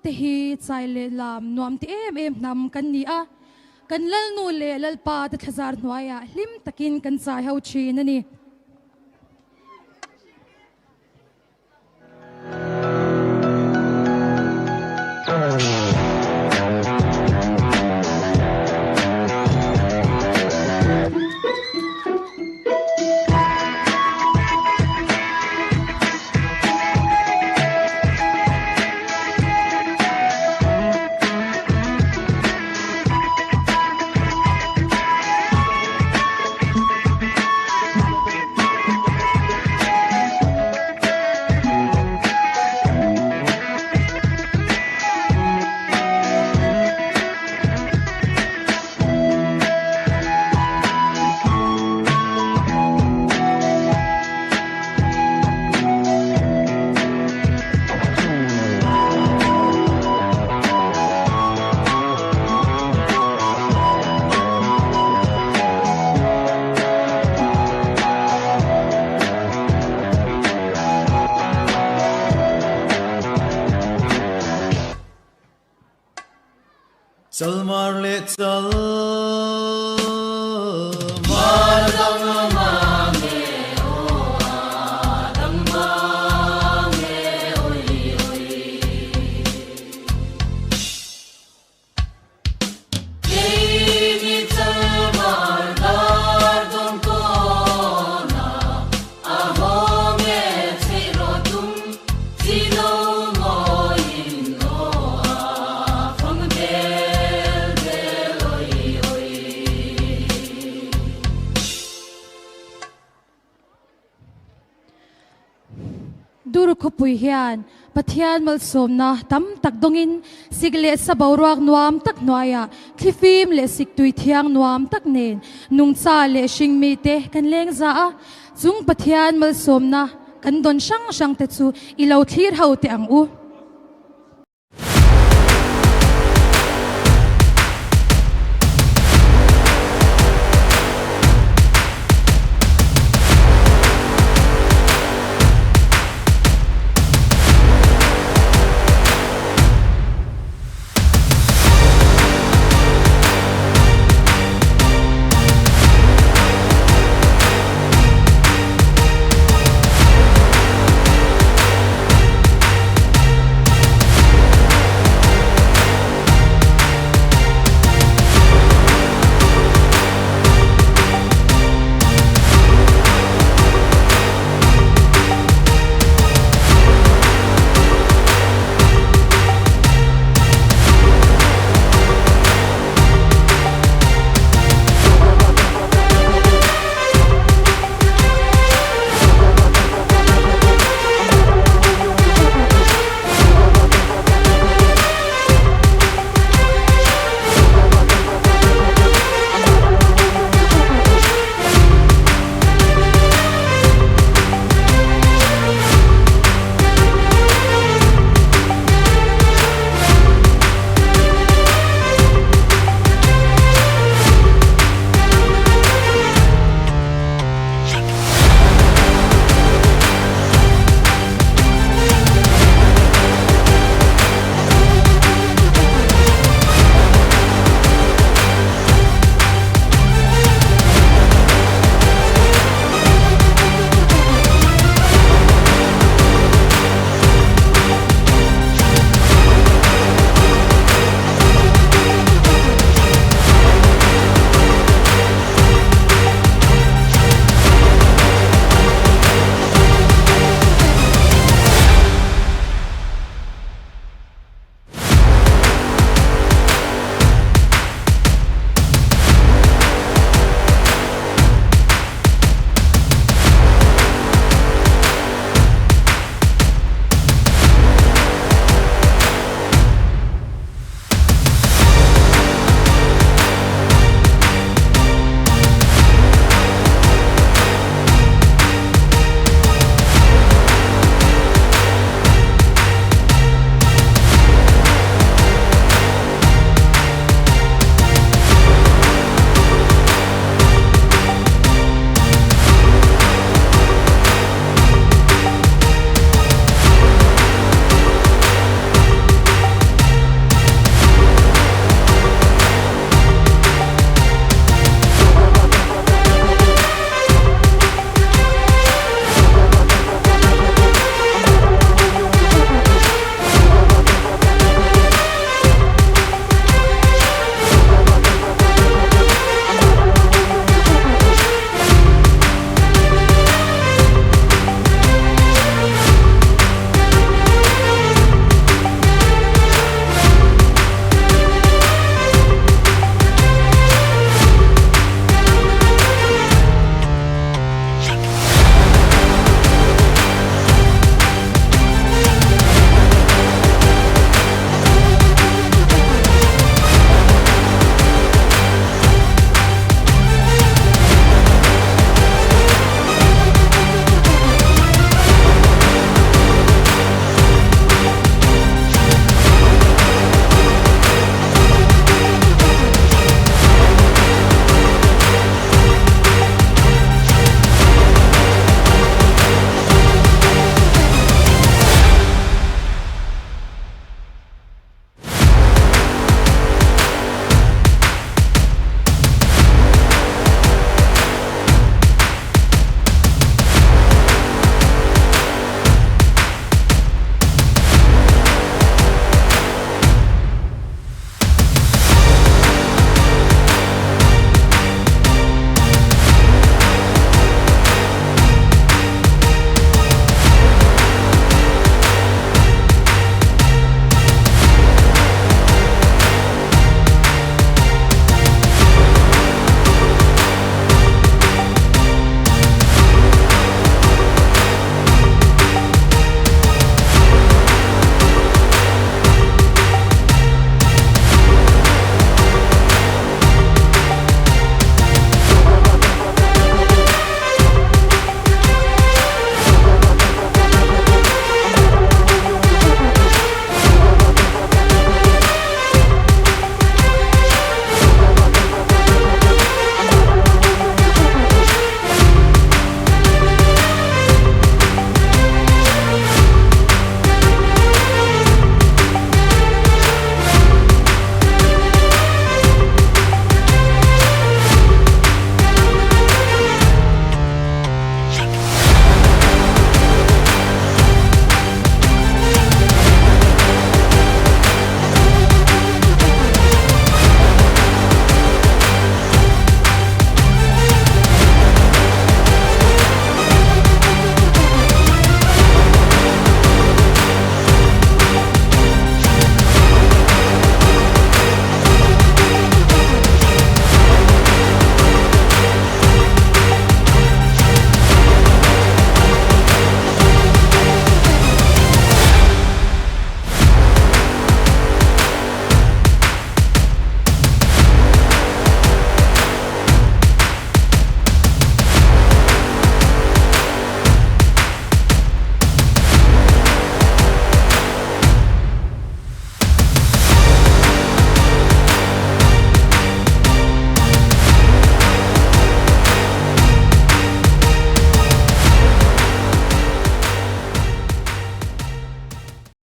te hi chai leh lam nuam ti em em hnam kan ni a, kan Lalnu leh Lalpa te thlazar hnuaiah hlim takin kan chai ho thin a ni. Chalmar leh chal mar dang mang e aw a dang mang e oi oi. Keini chalmar dar dawn kawna a hawng e chheih rawh tum chi lo mawiin aw a fang del del oi oi. Dur khawpui hian Pathian malsawmna tam tak dawngin sik leh sa boruak nuam tak hnuaiah thlifim leh siktui thiang nuam tak nen nungcha leh hringmite kan leng za a. Chung Pathian malsawmna kan dawn hrang hrangte chu i lo thlir ho teh ang u.